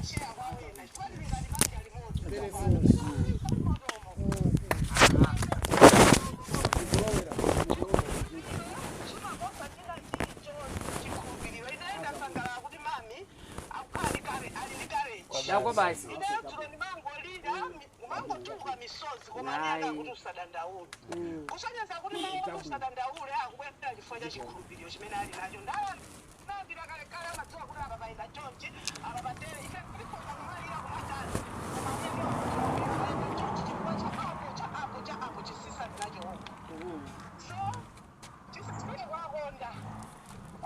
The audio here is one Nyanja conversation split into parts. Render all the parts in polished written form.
Share kwa wina chifukwa ndili ngati banja limodzi. Chimakosa china chicho chikhulupiriro. Inaenda sangalala kuti mami akukhala ndi ali ndi courage. Yako basi. Ineyo dzulo ndimangolira, kumangotuluka misozi, koma anena kuti usadandaule, kusonyeza kuti mawu kuti usadandaule akubwera chifukwa cha chikhulupiriro chimene ali nacho. Ndala nambira kalekale, amadziwa kuti apa paenda chonchi, apa patere. Ife tikhoza kumalira, kumatani, koma amene chonchi chifukwa cha apo, cha apo, cha apo chisisa ndinacho. So tisasiye kwakonda.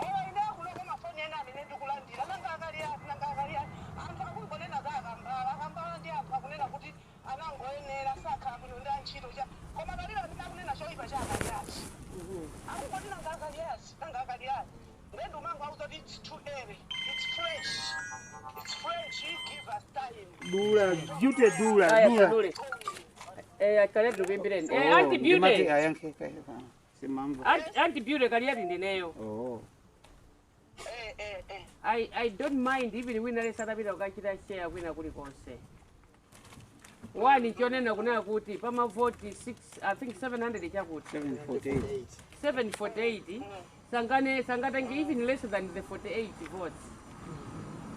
Oyo ine akuloko mafoni ena amene ndikulandira, nanga akaliyati, nanga akaliyati, anthu akungonena za akambala. Akambala ndi anthu akunena kuti anangoyenera, sakhala bwino ndi antchito cha, koma palibe amene akunena choyipa cha akaliyati. Akungoti nanga akaliyati, nanga akaliyati. Then umango auza kuti it's too early, it's fresh, it's fresh, give us time. Dula, Beauty, dula, Aya, dula. Dule. Kaliati ndikuimbireni. Auntie Beauty. Ayankhe simamva. Auntie Beauty, Kaliati ndineyo. Oh. I don't mind even wina lesatapita kukachita share kwina kulikonse. One, chonena kunena kuti pamavoti 6, I think 700 chakuti. 748. 748 sangane sangatenge even less than the 48 votes.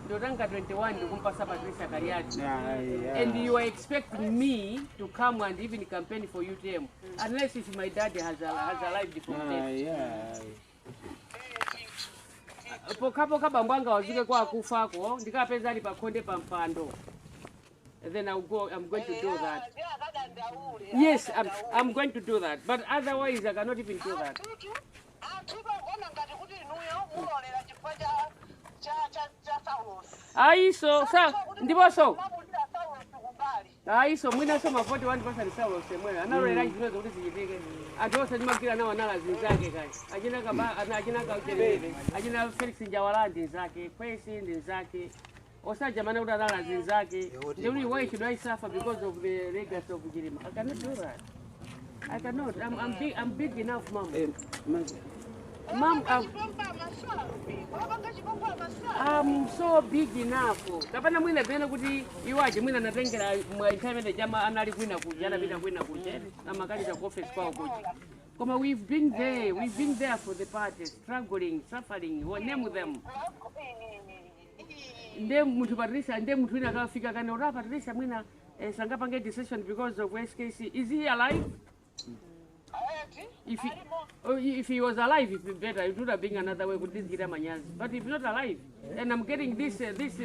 Ndotanga 21 ndikumpasa Patricia Kaliati. And you are expecting me to come and even campaign for UTM unless if my dad has arrived from death. Pokapoka bambo anga wazuke kwa akufako, ndikapeza ali pakhonde pa mpando, then I'll go, I'm going to do that. Ndi akadandaule. Yes, I'm going to do that, but otherwise I cannot even do that. Anthutu, anthutu akuona ngati kuti inuyo mulolera chifukwa cha Saulosi. Ayiso sa ndiponso Mamulira Saulosi kumbali. Ayiso mwinaso mavoti 1% Saulosi mwena analolera chinozo kuti zichitike. Anthu onse ndimagwira nawo anala zinzake kaya achina kaba achina kauchenere, achina Felix Njawala ndi nzake, Kwesi ndi nzake, osajamana kuti anala zinzake. Ndikuti why should I suffer because of the legacy of Chilima? I cannot do that. I cannot. I'm big enough, mom. Mom, Chipompa amasawi, wapanga chipompa amasawi. I'm so big enough. Kapana mwina pena kuti iwaje mwina natengera mwa nthawi chama anali kwina kuja, anapita kwina kuja, amakalita ku office kwawo kuja. Koma we've been there, we've been there for the party, struggling, suffering, we name them. Nde munthu Patricia, nde munthu wina akafika kane ora Patricia mwina sangapange decision because of SKC. Is he alive? If he was alive, it'd be better. It would have been another way. Could this get manyazi? But if not alive, and I'm getting this sad, this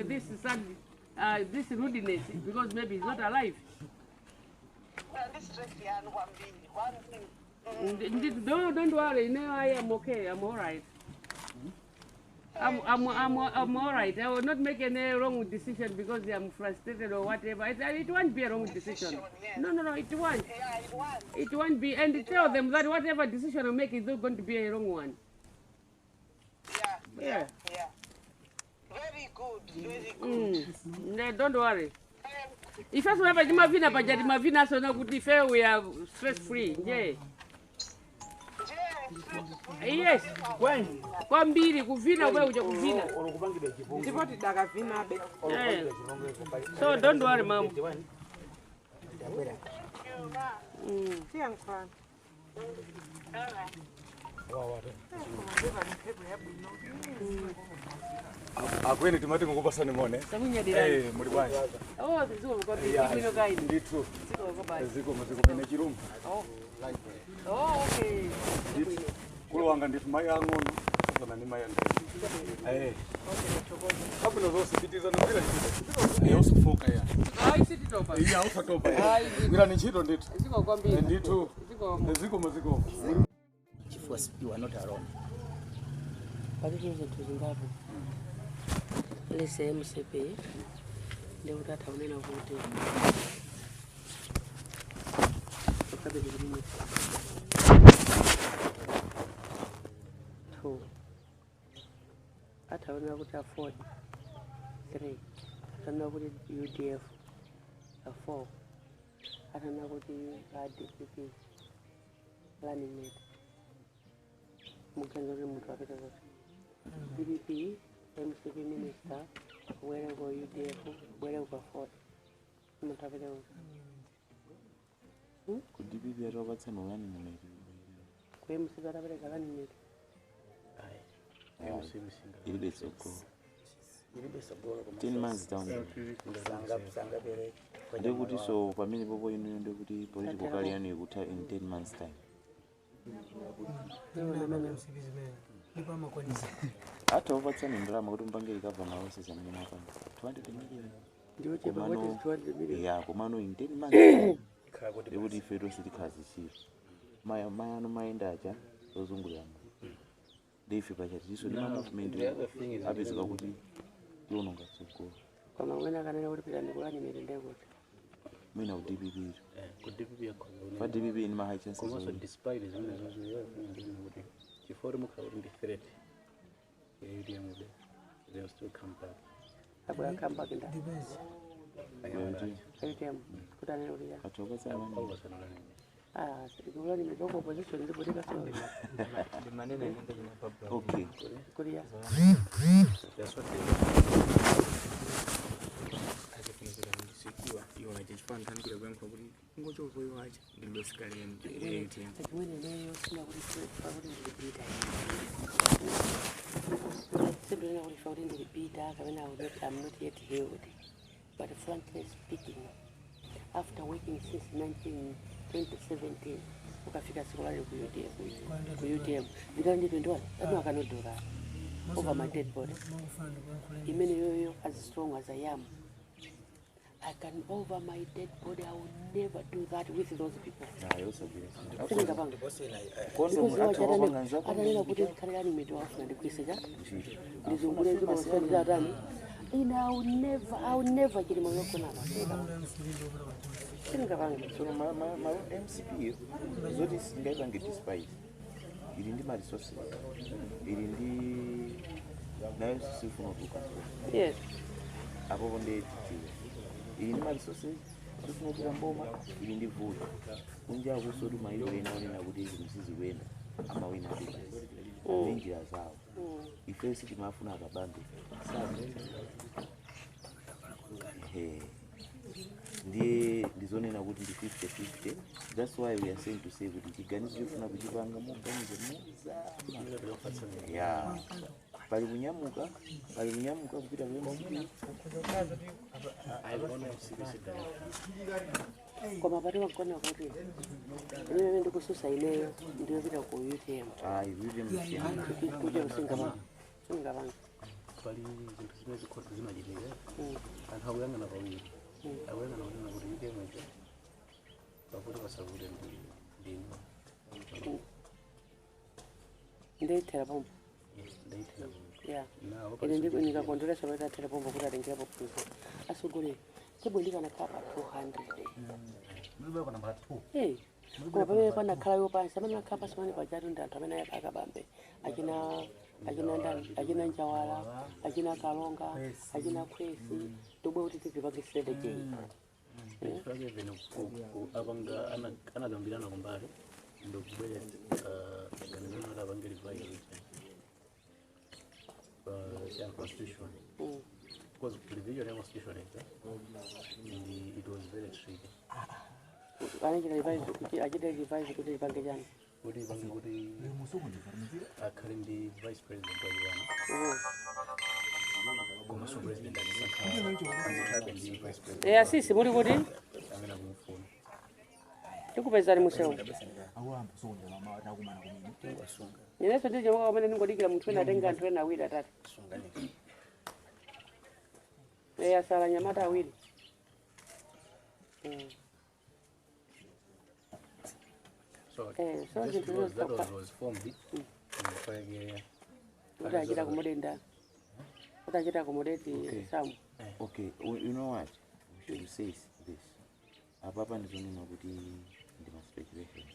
rudeness because maybe he's not alive. Ndi stress yanu kwambiri, kwambiri. Don't worry. No, I am okay. I'm all right. I'm all right. I will not make any wrong decision because I'm frustrated or whatever. It won't be a wrong decision. Decision, yes. No, it won't. Yeah, it was. It won't be. And tell them that whatever decision I make is not going to be a wrong one. Yeah. Very good, very good. No, don't worry. Ifeso hapa timavina paja, timavina sona kuti ife we are stress free nje. Nje, stress free. Yes, kwambiri kuvina kwe kuja kuvina. Olukupangidwa chipongwe. Ndipo tidakavinabe. Yeah. So don't worry, mom. Tabwera. Thank you, ma. Tiyankhulana. All right. Kumamveka mphepo yabwino. Akweni timati ngokupasani mone. Takunyadirani. Muli bwanji? Oh, ziko kwambiri bwino kaini. Ndithu. Ziko kwabasi. Ziko maziko mene chirungu. Oh, okay. Ndithu. Kulo wanga ndithu mai ang'ono sasana ndi mai andene. Kabwino zonse, pitizana kugwira ntchito. Usafoka ya. Hayi, sititopa. Iya, usatopa. Hayi. Gwirani ntchito ndithu. Ziko kwambiri. Ndithu. Ziko. Ziko maziko. Chifukwa you are not alone. Palipo zinthu zingapo. Lese MCP ndikuti atha kunena kuti ukabili limwe two, atha kunena kuti AFORD three, atha kunena kuti UDF a four, atha kunena kuti a DPP running mate. Muganiza kuti munthu apita kuti DPP, MCP minister, wereko UD UDF bwere uka 40 munthu apite uka Ku DPP atawapatsa running mate. Ku MCP atapereka running mate. Ilibe tsogolo. Ilibe tsogolo koma 10 months down. Sangapereke. Ndekuti so pamene popo inuyo ndekuti political career yanu ikutha in 10 months time. Atha kupatsani ndalama kuti mupange recover ma losses amene mwapanga. 200 million. Ndiochepa, what is 200 million? Yeah, komano in 10 months time. Ndekuti ife tonse tikhala zichiro. Maya maya anu mayenda aja ozungulira mu. Ndife pacha tiso ndi ma movement The other thing is apezeka kuti tiononga tsogolo. Koma mwina akanena kuti pitani ku running mate ndekuti Mwina ku DPP ito. Ku DPP yakhoza kunena. Pa DPP ni ma high chances. Komanso Owina. despite zimene zozo, the other thing ndinena kuti chifukwa kuti mukhala kuti ndi threat ya UTM be, they'll still come back. Abwera come back nda Kuti UTM kuti anene kuti ya atha kupatsa running mate. Awupasana running mate. Ah, ku running mate ku opposition ndipotika so. Ndimanena inenge china Barbara. Okay. Kuti ya That's what they Achifunizira ndisikiwa iwo aja chifukwa nthanikira kuyankha kuti kungochoka iwo aja ndilosikale ATM. Chimene ineyo sina kuti pakuti ndilipita, sindinena kuti kuti ndilipita kapena I'm not yet healed, but frankly speaking, after working since 19 2017 ukafika siku lale ku UDF, ku UTM ndikali ndi 21 anu akanodora over my dead body. Imene yoyo, as strong as I am, I can, over my dead body, I will never do that with those people. Ayi, osagwira. Sindingapanga. Ndiponso ina Kondo Because atha kupanga nzako. atanena kuti khalirani mmene wafuna ndigwise cha Ntchito. ndizungule zilosendizatani ine I will never chilimo yokonapa sindingapanga. Tsono ma MCP yo zoti singaipange despite ili ndi ma resources, ili ndi nayo sifuna kutuka. Apopo ndi tidziwe ili ndi ma resources, sifuna kutuka mboma, ili ndi vuto kunja akusoti maiko ena onena kuti zinthu sizikuyenda amawina ati basi ndi njira zawo. Ife sitimafuna akabambe sazi. Ehe. Ndiye ndizonena kuti ndi 50-50. That's why we are saying to say kuti chiganizo chofuna kuchipanga muganizo muzama ya pali kunyamuka kupita ku MCP. Aiona MCP Koma pati wagona kuti imene ndikususa ineyo ndiyopita ku UTM. Ayi, UTM siyana. UTM singapanga, singapanga. Pali zinthu zimene zikhoza zimachitika. Anthu akuyang'ana pawiri, akuyang'ana kunena kuti UTM ija pakuti pasavute ndi ndinu. Ndeyithera pompo. Ndayithera. Yeah. Nawo Ine ndikakondweresa pati athera pompo kuti atengerapo phunziro asogolera tebwe ndikanakhala pa 200. Mulibweko namba 2. Eh, koma pamene panakhalayo pansi, amene akhala pansi pamene pajatu ndi anthu amene akabambe achina ndani, achina Njawala, achina Kalonga, achina Khwesi, tobwe kuti tizipange strategy. Chifukwa even apanga anagambirana kumbali ndokubwera ganizo kuti apange revise ya constitution, because revision ya constitution ija it was very tricky. Anachita revise kuti achite revise kuti lipange chani? Kuti ipange kuti akhale ndi vice president wachipani, komanso president azisankha ndi vice president. Eh, asisi muli kuti? Amene akumufuna. Tikupezani musewu. Inenso ndichomoka pamene ningodikira munthu ena atenga anthu ena awiri atatu. Eh, asala nyamata awiri. So So just zinthu because that zozitapa- was formed ndifake. Kuti achita accommodate, kuti achita accommodate Okay. Samu. Okay, you know what we should say is this: apapa ndizonena kuti ndi ma speculations.